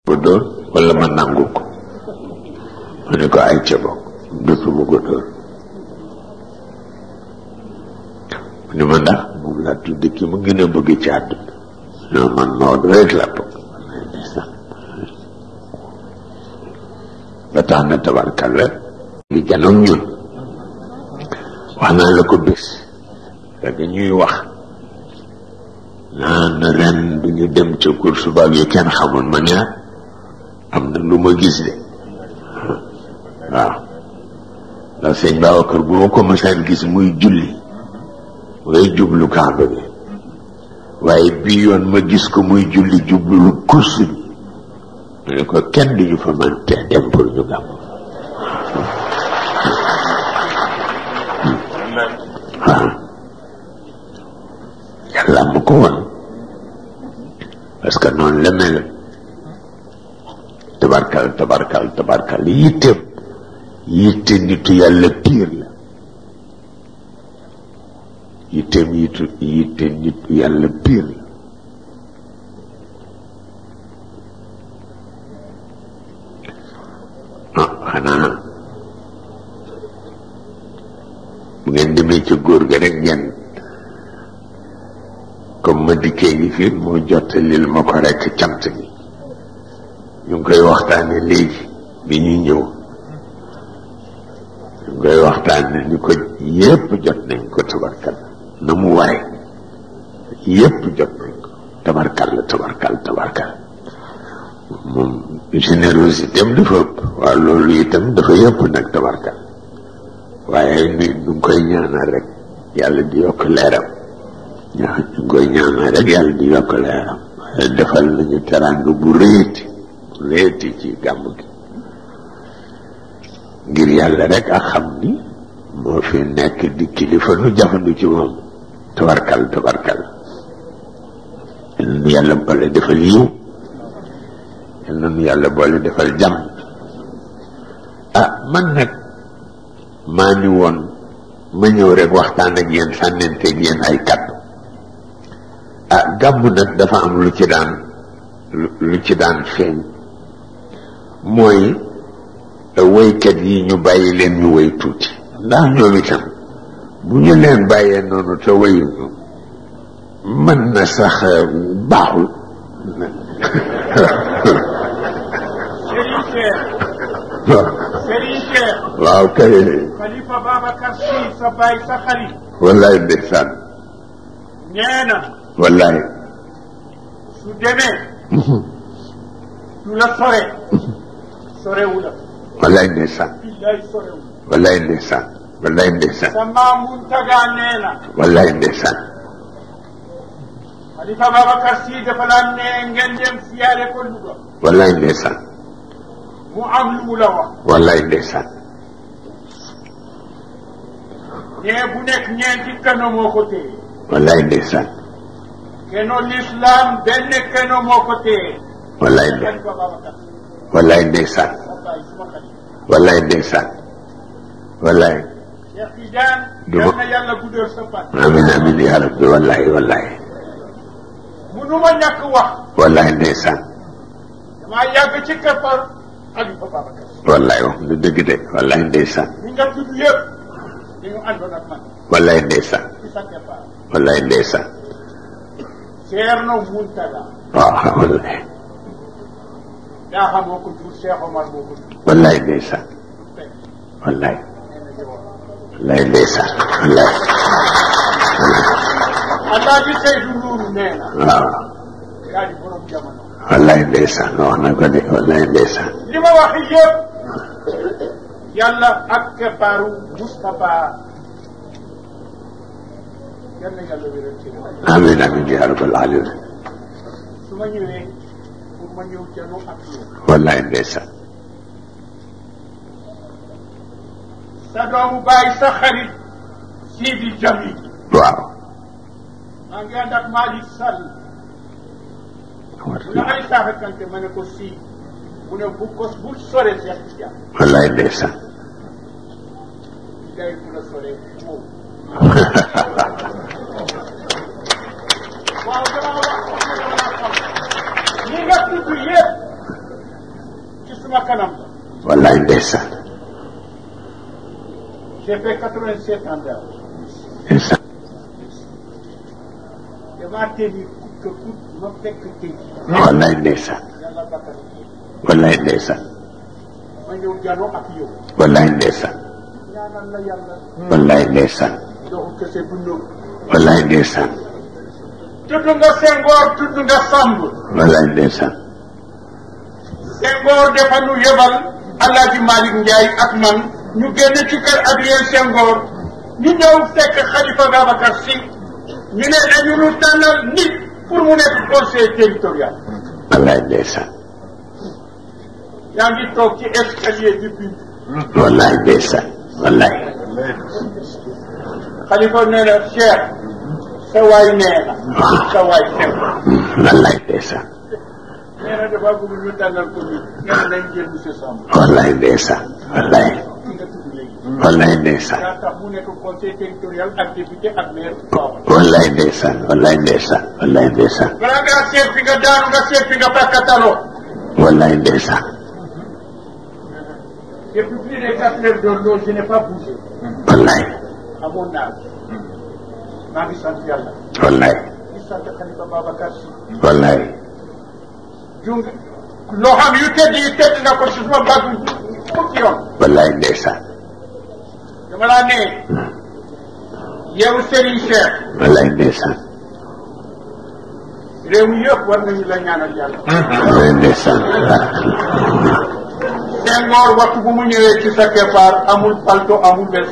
ko dóor wala ma nangu ko ma ne ko ay ca bokk dootuma ko dóor mu ne ma ndax moom laa tudd ki ma gën a bëgg ci àdduna non man Maodo rek laa bëgg ba tax na tabarkalla li janoog ñun wax naa la ko bés fekk ñuy wax naan ren du ñu dem ca course baag yu kenn xamul ma ne am na lu ma gis de waaw ndax sëñ Babacar bu ma ko mësaan gis muy julli ngay jublu kaaba bi waaye bii yoon ma gis ko muy julli jublu course bi ma ne ko kenn duñu fa man te dem pour ñu gàmm waaw yàlla mu ko woon parce que noonu la mel tabarkal yitte nitu yàlla piir la yitte nitu yàlla piir la xanaa bu ngeen demee ca góor ga rek ngeen comme ma dikkee ngi fi moo jottalil ma ko rekk cant gi ñu ngi koy waxtaane léegi bi ñuy ñëw ñu ngi koy waxtaane ni ko yépp jot nañ ko tabarkal na mu ware yépp jot nañ ko tabarkal moom générosité am dafa ëpp waaw loolu itam dafa yëpp nag tabarkal waaye ñu ngi koy ñaanal rek yàlla di yokk leeram ñu ngi koy ñaanal rek yàlla di yokk leeram defal nañu teraanga bu réeti ci gàmm gi ngir yàlla rek a xam ni moo fi nekk di kilifa nu jafandu ci moom tabarkal yal na yàlla boole defal yiw yal na yàlla boole defal jàmm man nag maa ni woon ma ñëw rek waxtaan ak yéen sànnenteeg yéen ay kàddu gàmm nag dafa am lu ci daan feeñ mooy woykat yi ñu bàyyi leen ñu woy tuuti ndax ñoom itam bu ñu leen bàyyee noonu te woyuñu mën na sax baaxul Serigne Cheikh waaw kay Khalifa Babacar Sy sa baay sa xarit wallaay ndeysaan nee na wallaay su demee du la sorewu la wallaay ndeysaan billaay sorewu wallaay ndeysaan wallaay ndeysaan sa maam Muntaga nee na wallaay ndeysaan Khalifa Babacar Sy dafa la ne ngeen dem siyaare ko Louga wallaay ndeysaan mu am lu mu la wax wallaay ndeysaan ñee bu nekk ñeenti keno moo ko téye wallaay ndeysaan keno l'islam benn keno moo ko téye wallaay Khalifa Babacar wallaay ndeysaan wallaay ndeysaan wallaay Cheikh Tidiane yal na yàlla guddal sa fan amiin yaa rabbi wallaay munuma ñàkk wax wallaay ndeysaan damaa yàgg ci keppar Khalifa Babacar wallaay wax na dëgg de wallaay ndeysaan ñi nga tudd yëpp dañu àndoon ak man wallaay ndeysaan ci sa keppar wallaay ndeysaan Ceerno Muntaga waaw wallaay Daaxa moo ko jur Cheikh Omar moo ko jur wallaay ndeysaan wallaay ndeysaan wallaay Alaaji Seydou Nourou nee na waaw yaa di borom jamono wallaay ndeysaan wax na ko de wallaay ndeysaan li ma wax yëpp yàlla ak keppaaru Moustapha yal na yàlla wéral ci amiin yaa rabbal aalamiin su ma ñëwee pour ma ñëw jano ak yow wallaay ndeysaan sa doomu baay sa xarit Sidi Jamil waaw maa ngi ànd ak Malick Sall mu ne ay saaxa kante ma ne ko si mu ne bu sore Cheikh Tidiane wallaay ndeysaan day bu la sore moom waaw dama wax ñi nga tudd yëpp suma kanam la. wallaay ndeysaan. j'ai fait 87 ans d'âge. ndeysaan. damaa tëddi que ma fekk tëj. wallaay ndeysaan. yàlla bakkal. wallaay ndeysaan. ma ñëw janoo ak yow. wallaay ndeysaan. ñaanal la yàlla. wallaay ndeysaan. doxu kese bu ñëw. wallaay ndeysaan. tudd nga Senghor tudd nga Samb. wallaay ndeysaan. Senghor dafa nu yebal Alaaji Malick Ndiaye ak man ñu génn ci kër Adrien Senghor ñu ñëw fekk Khalifa Babacar Sy ñu ne dañu nu tànnal nit pour mu nekk conseil territorial. wallaay ndeysaan. yaa ngi toog ci escalier bi bind. wallaay ndeysaan. wallaay. Khalifa nee na Cheikh sa waay nee na. sa waay Cheikh. wallaay ndeysaan. nee na dafa bëgg ñu tànnal ko nit nee na nañ jël monsieur Samb. wallaay ndeysaan. wallaay. ki nga tudd léegi. wallaay ndeysaan. yaa tax mu nekk conseil territorial ak député ak maire. wallaay ndeysaan. wallaay ndeysaan. wallaay ndeysaan. balaa ngaa seet fi nga daanu nga seet fi nga pakkataloo. wallaay ndeysaan. Depuis plus de 4 heures de l'eau, je n'ai pas bougé. wallaay. À mon âge. maa ngi sant yàlla. wallaay. di sant Khalifa Babacar Sy. wallaay. jung loo xam yu tedd yi tedd nga ko ci suma bàggu fukki yoon. wallaay ndeysaan. dama laa ne. yow Serigne Cheikh. wallaay ndeysaan. réew mi yëpp war nañu la ñaanal yàlla. wallaay ndeysaan. Senghor waxtu bu mu ñëwee ci sa keppaar amul palto amul bés.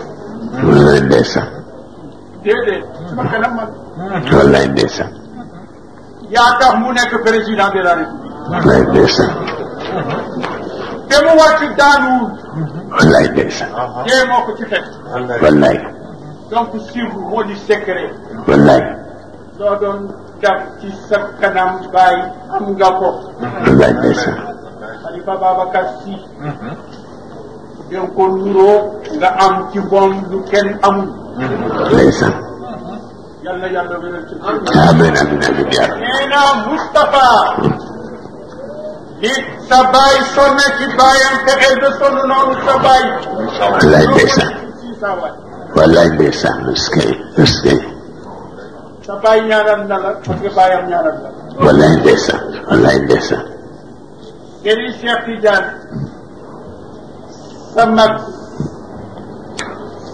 wallaay ndeysaan. déedéet suma kanam man. wallaay ndeysaan. yaa tax mu nekk président de la République. wallaay ndeysaan. te mu wàcc daanuwul. wallaay ndeysaan. dee moo ko ci fekk. wallaay. donc sirru moo di secret. wallaay. loo doon def ci sa kanam bàyyi am nga ko. wallaay ndeysaan. Khalifa Babacar Sy. donc ko nuroo nga am ci bon lu kenn amul. ndeysaan. yàlla yàlla wéral ci. amiin amiin amiin yaa rabbi. nee naa Moustapha. li sa baay sonne ci baayam fexeel ba sonn noonu sa baay. wallaay ndeysaan. si sa waay. wallaay ndeysaan. est-ce que sa baay ñaanal na la parce que baayam ñaanal na la. wallaay ndeysaan. wallaay ndeysaan. Serigne Cheikh Tidiane. sa mag.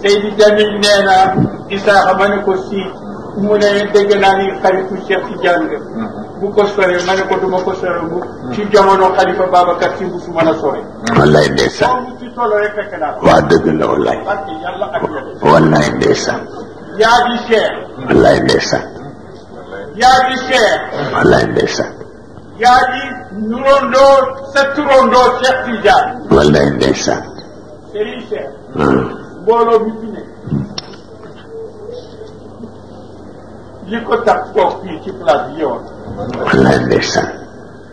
Seydi Jamil nee na Isaaxa ma ne ko si mu ne dégg naa ni xaritu Cheikh Tidiane nga. bu ko soree ma ne ko duma ko sore bu ci jamono Khalifa Babacar Sy bu su mën a sore. wallaay ndeysaan. moom ci tolloo rek fekk naa ko. waa dëgg la wallaay. parce que yàlla ak yàlla. wallaay ndeysaan. yaa di Cheikh. wallaay ndeysaan. yaa di Cheikh. wallaay ndeysaan. yaa di nurondoo sa turondoo Cheikh Tidiane. wallaay ndeysaan. Serigne Cheikh. mbooloo mi fi nekk. li ko tax toog fii ci place bi yow. wallaay ndeysaan.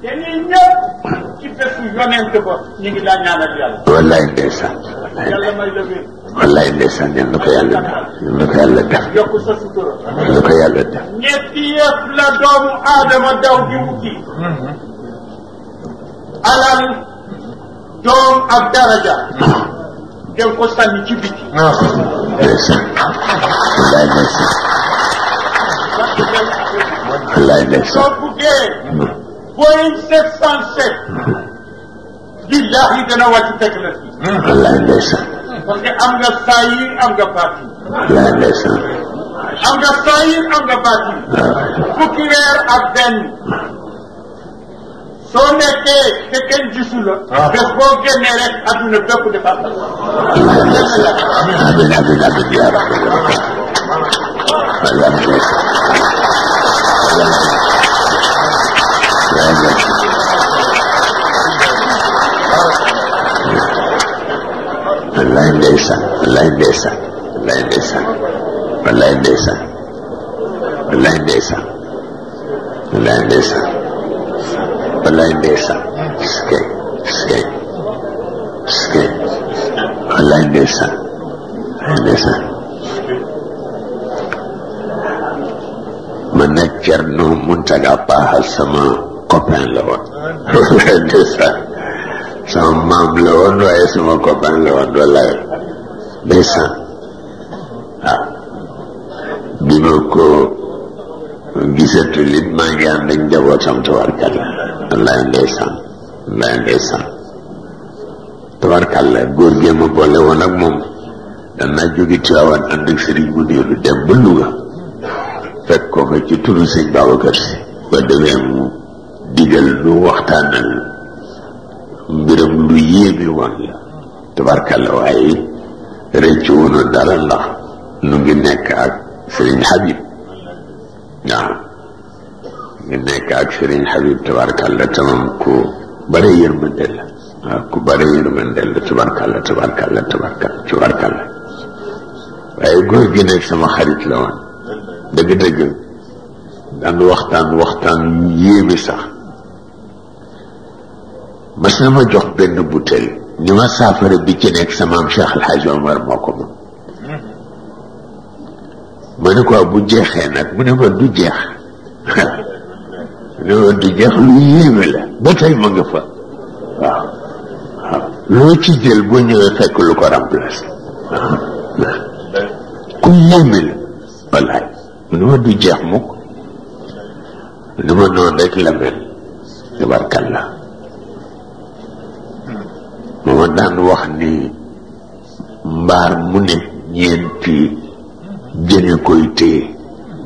te ñii ñëpp ci bésu yonent ba ñu ngi laa ñaanal yàlla. wallaay ndeysaan. yàlla may la wér. wallaay ndeysaan yal na ko yàlla def. yal na ko yàlla def. yokk sa sutura. yal na ko yàlla def. ñetti yëpp la doomu aadama daw di wuti. alal doom ak daraja. dem ko sànni ci biti. ndeysaan. wallaay ndeysaan. wallaay ndeysaan. soo buggee. Boeing 707. billahi dana wàcc fekk la fi. wallaay ndeysaan. parce que am nga saayir am nga baatin. wallaay ndeysaan. am nga saayir am nga baatin. fukki weer ak benn. soo nekkee te kenn gisu la. bés boo génnee rek adduna bépp dafa am. wallaay ndeysaan. amiin amiin amiin yaa rabbi. wallaay ndeysaan. wallaay ndeysaan. wallaay ndeysaan. wallaay ndeysaan. wallaay ndeysaan. wallaay ndeysaan. wallaay ndeysaan. wallaay ndeysaan. skay skay skay. wallaay ndeysaan. wallaay ndeysaan. man nag Thierno Mountaga Paaxal sama copain la woon. wallaay ndeysaan. sama maam la woon waaye sama copain la woon wala ndeysaan waaw bi ma ko gisatul it maa ngi ànd ak njabootam tabarkalla wallaay ndeysaan tabarkalla góor gee ma boole woon ak moom danaa jóge Tiwaawan ànd ak Serigne mu niiru dem ba Louga fekk ko fa ci turu sëñ Babacar si ba demee mu digal lu waxtaanal mbiram lu yéeme woon la tabarkalla waaye rëccu woonu dara ndax nu ngi nekk ak Serigne Habib waaw ngi nekk ak Serigne Habib tabarkalla tamam ku bare yërmande la waaw ku bare yërmande la tabarkalla waaye góor gi nekk sama xarit la woon dëgg-dëgg daan waxtaan yu yéeme sax mas na ma jox benn butéel ni ma saafara bi ci nekk sama am Cheikh El Hadj Omar moo ko moom ma ne ko bu jeexee nag mu ne ma du jeex mu ne ma du jeex lu yéeme la ba tey ma nga fa waaw loo ci jël boo ñëwee fekk lu ko remplace ku yéeme la wallaay mu ne ma du jeex mukk mu ne ma noonu rek la mel tabarkalla moo daan wax ni mbaar mu ne ñeenti jëne koy téye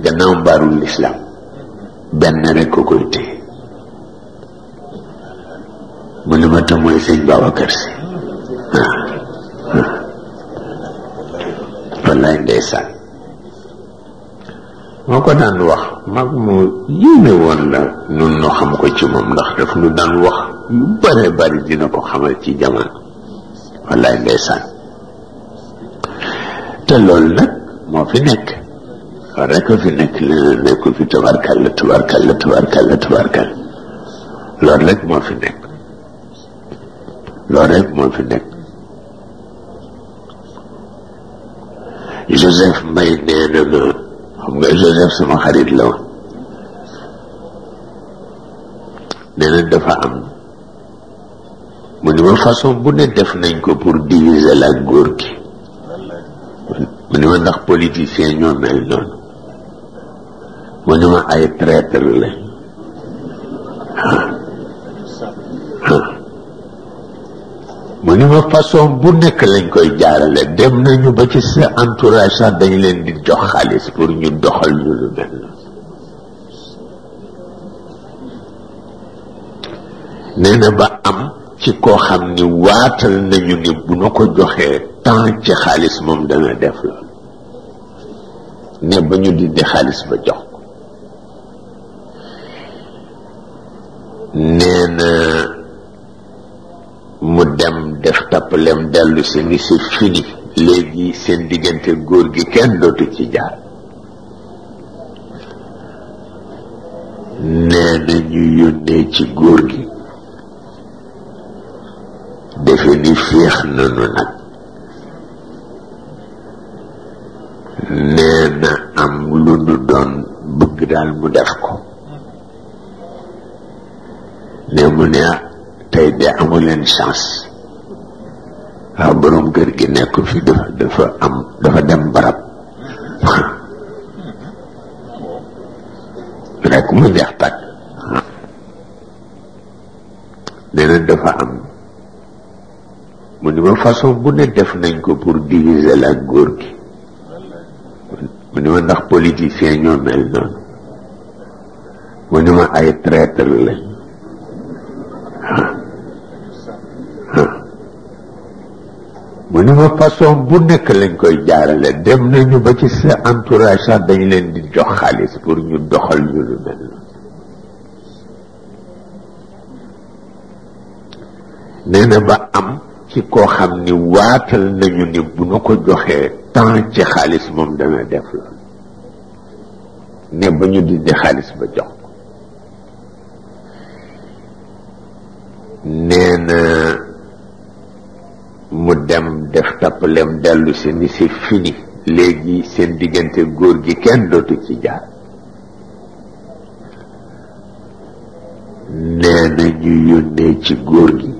gannaaw mbaarul lislaam benn rek ko koy téye mu ne ma ta mooy sëñ Babacar si wallaay ndeysaan moo ko daan wax mag mu yéeme woon la nun nu xam ko ci moom ndax daf nu daan wax yu bare bari dina ko xamal ci jamono wallaay ndeysaan te loolu nag moo fi nekk loolu rek fi nekk leneen nekku fi tabarkalla loolu rek moo fi nekk Joseph Mbaye nee na ma xam nga Joseph sama xarit la woon nee na dafa am mu ni ma façon bu ne def nañ ko pour diviser la góor gi mu ni ma ndax politicien ñoo mel noonu mu ni ma ay traître lañ mu ni ma façon bu nekk lañ koy jaarale dem nañu ba ci sa entourage sax dañ leen di jox xaalis pour ñu doxal ñu lu mel nee na ba am ci koo xam ni waatal nañu ni bu nu ko joxee temps ci xaalis moom dana def loolu ne ba ñu dindi xaalis ba jox ko nee na mu dem def tappalem dellu si ni c'est fini léegi seen diggante góor gi kenn dootu ci jaar nee na ñu yónnee ci góor gi defe ni féex nanu nag nee na am lu nu doon bëgg daal mu def ko ne mu ne tey de amu leen chance waaw borom kër gi nekk fi dafa dem barab rek mu jeex tàkk nee na dafa am mu ni ma façon bu ne def nañ ko pour diviser la góor gi mu ni ma ndax politicien ñoo mel noonu mu ni ma ay traître lañ mu ni ma façon bu nekk lañ koy jaarale dem nañu ba ci sa entourage sax dañ leen di jox xaalis pour ñu doxal ñu lu mel nee na ba am ci koo xam ni waatal nañu ni bu nu ko joxee temps ci xaalis moom dana def loolu ne ba ñu dindi xaalis ba jox ko nee na mu dem def tappalem dellu si ni c'est fini léegi seen diggante góor gi kenn dootu ci jaar nee na ñu yónnee ci góor gi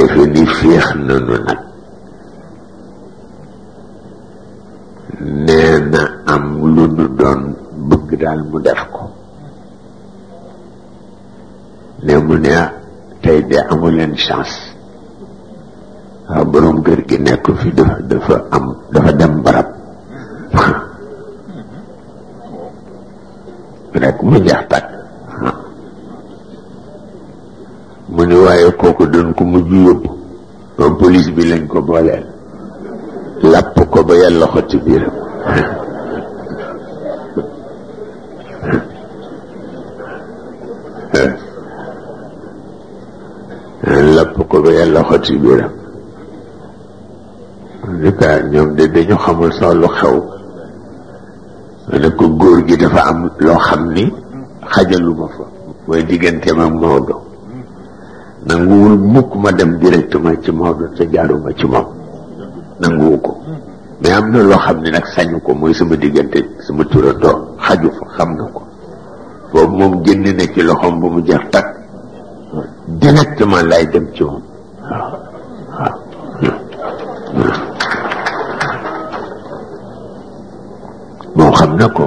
defe ni féex nanu nag nee na am lu nu doon bëgg daal mu def ko ne mu ne tey de amu leen chance waaw borom kër gi nekk fi dafa dem barab rek mu jeex tàkk mu ni waaye kooku doon ko mujj yóbbu moom police bi lañ ko booleel làpp ko ba yàlla xotti biiram làpp ko ba yàlla xotti biiram ni ka ñoom de dañu xamul sax lu xew ma ne ko góor gi dafa am loo xam ni xajaluma fa mooy digganteem ak Maodo nanguwul mukk ma dem directement ci Maodo te jaaruma ci moom nanguwu ko mais am na loo xam ne nag sañu ko mooy sama diggante sama turandoo xaju fa xam na ko foofu moom génn na ci loxoom ba mu jeex takk directement lay dem ci moom waaw moom xam na ko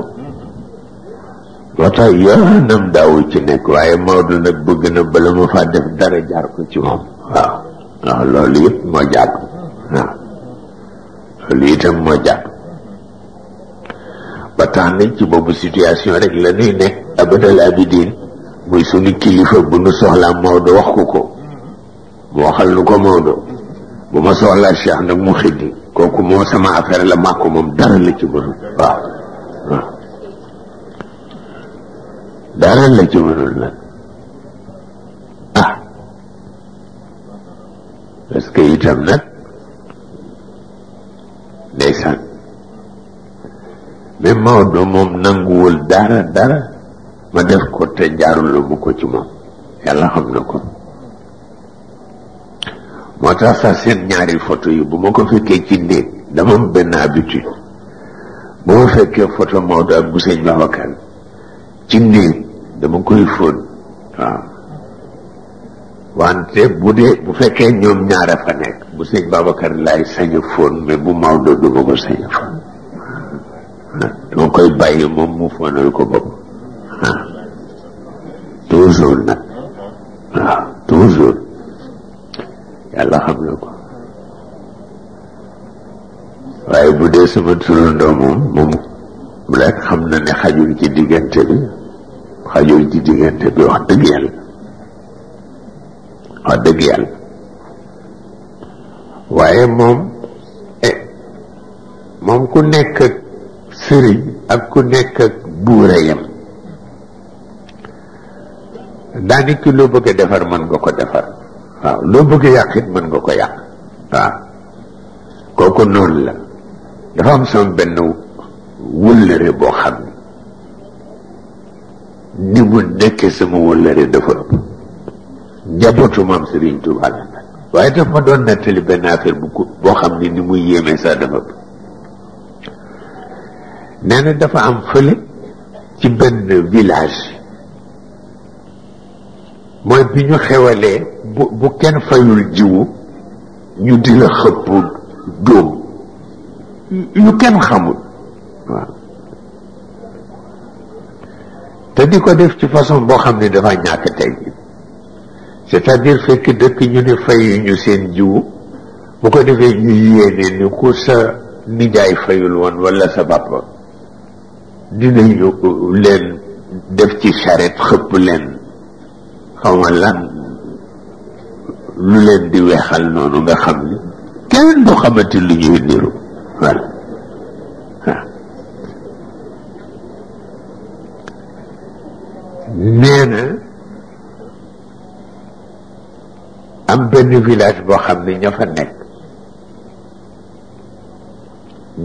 moo tax yoonam daawu ci nekk waaye Maodo nag bëgg na bala ma faa def dara jaar ko ci moom waaw loolu yëpp moo jaatu waaw loolu itam moo jaatu ba tax nañ ci boobu situation rek la nuy nekk abadal abidin muy sunu kilifa bu nu soxlaa Maodo wax ko mu waxal nu ko Maodo bu ma soxlaa Cheikh nag mu xiddi kooku moo sama affaire la maa ko moom dara la ci mënul waaw dara la ci mënul nag parce que itam nag ndeysaan mais Maodo moom nanguwul dara ma def ko te jaarul mu ko ci moom yàlla xam na ko moo tax sax seen ñaari photo yi bu ma ko fekkee ci néeg dama am benn habitude bu ma fekkee photo Maodo ak bu sëñ Babacar ci néeg dama koy fóon waaw wante bu fekkee ñoom ñaara fa nekk bu sëñ Babacar laay sañ a fóon mais bu Maodo du ma ko sañ a fóon dama koy bàyyi moom mu fóonal ko bopp toujours nag waaw toujours yàlla xam na ko waaye bu dee sama turandoo moom rek xam na ne xajul ci diggante bi wax dëgg yàlla waaye moom ku nekk ak sëriñ ak ku nekk ak buura yam daanaka loo bëgg a defar mën nga ko defar waaw loo bëgg a yàq it mën nga ko yàq waaw kooku noonu la dafa am sama benn wëllëre boo xam ni mu nekkee sama wëllëre dafa ëpp njabootu maam Serigne Touba la nag waaye daf ma doon nettali benn affaire boo xam ni muy yéemee sax dafa ëpp nee na dafa am fële ci benn village mooy bi ñu xewalee bu kenn fayul jiwu ñu di la xëpp dóom yu kenn xamul waaw te di ko def ci façon boo xam ne dafa ñàkk tey c'est-à-dire fekk dëkk ñu ne fayu ñu seen jiwu bu ko defee ñu yéene ni ku sa nijaay fayul woon wala sa papa dinañu leen def ci charrette xëpp leen xawma lan lu leen di weexal noonu nga xam ni kenn du xamante lu ñuy niru voilà nee na am benn village boo xam ne ña fa nekk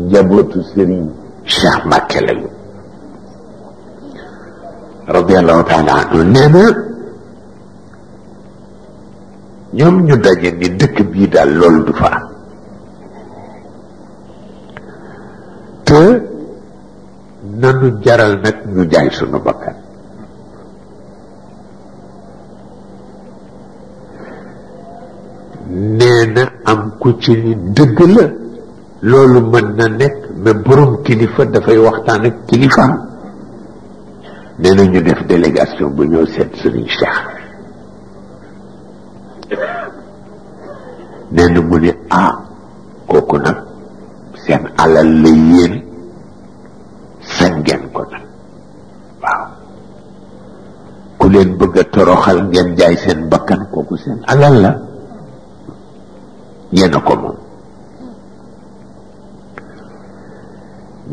njabootu Serigne Cheikh Mbacké lañu radiallahu taala anhu nee na ñoom ñu daje ni dëkk bii daal loolu du fa am te nanu jaral nag ñu jaay sunu bakkan nee na am ku ci ni dëgg la loolu mën na nekk mais borom kilifa dafay waxtaan ak kilifaam. nee na ñu def délégation bu ñëw seet Serigne Cheikh. nee na mu ne kooku nag seen alal la yéen sañ ngeen ko nag waaw ku leen bëgg a toroxal ngeen jaay seen bakkan kooku seen alal la yéen a ko moom.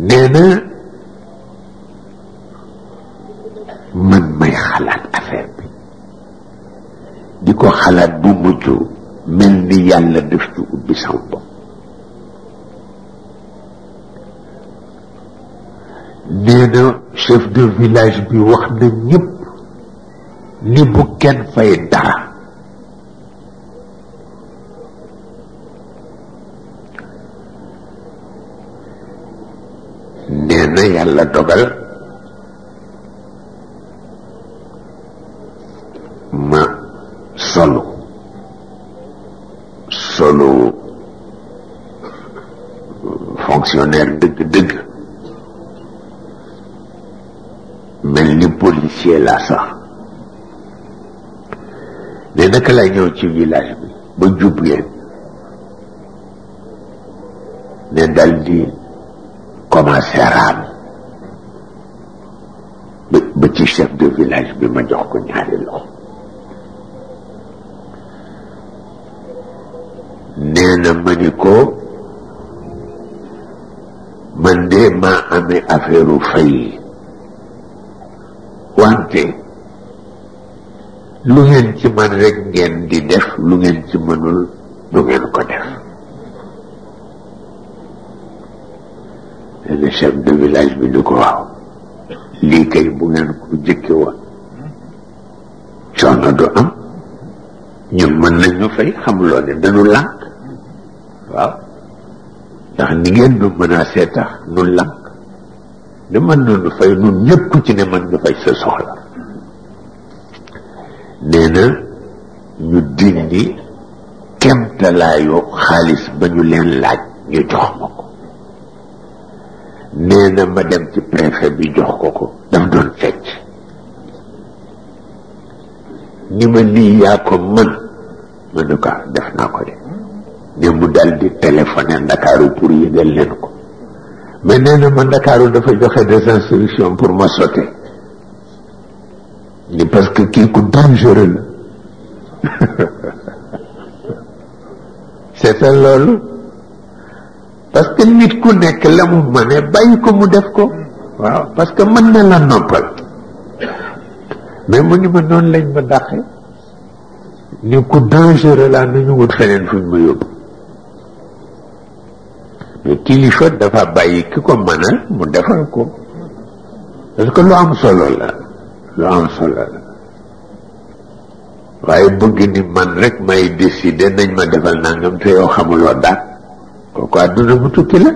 nee na man may xalaat affaire bi di ko xalaat bu mujj mel ni yàlla def ci ubbi sama bopp. nee na chef de village bi wax na ñëpp ni bu kenn fay dara. nee na yàlla dogal ma solu fonctionnaire dëgg-dëgg mel ni policier laa sax. ne naka lay ñëw ci village bi ba jub leen ne dal di commencé raam ba ci chef de village bi ma jox ko ñaari loxo. nee na ma ni ko man de maa amee affaire fay wante lu ngeen ci man rek ngeen di def lu ngeen ci mënul du ngeen ko def. nee na chef de village bi ni ko waaw lii kay bu ngeen ko jëkke woon coono du am ñun mën nañu fay xamuloo ne dañu lànk. waaw ndax ni ngeen nu menacé tax nu lànk ne mën nañu fay nun ñëpp ku ci ne mën nga fay sa soxla. nee na ñu dindi kemtalaayu xaalis ba ñu leen laaj ñu jox ma ko. nee na ma dem ci préfet bi jox ko daf doon fecc ni ma lii yaa ko mën ma ne ko def naa ko de. ne mu dal di téléphoné Ndakaaru pour yëgal leen ko mais nee na ma Ndakaaru dafa joxe des instructions pour ma sauter ni parce que kii ku dangereux la. c'est loolu parce que nit ku nekk la mu mëne bàyyi ko mu def ko. waaw parce que mën na la noppal mais mu ni ma noonu lañ ma dàqe ni ku dangereux la nañu wut feneen fuñ ma yóbbu. mais kilifa dafa bàyyi ki ko mënal mu defal ko parce que lu am solo la waaye bëgg ni man rek may décider nañ ma defal nangam te yow xamuloo daal kooku àdduna bu tukki la.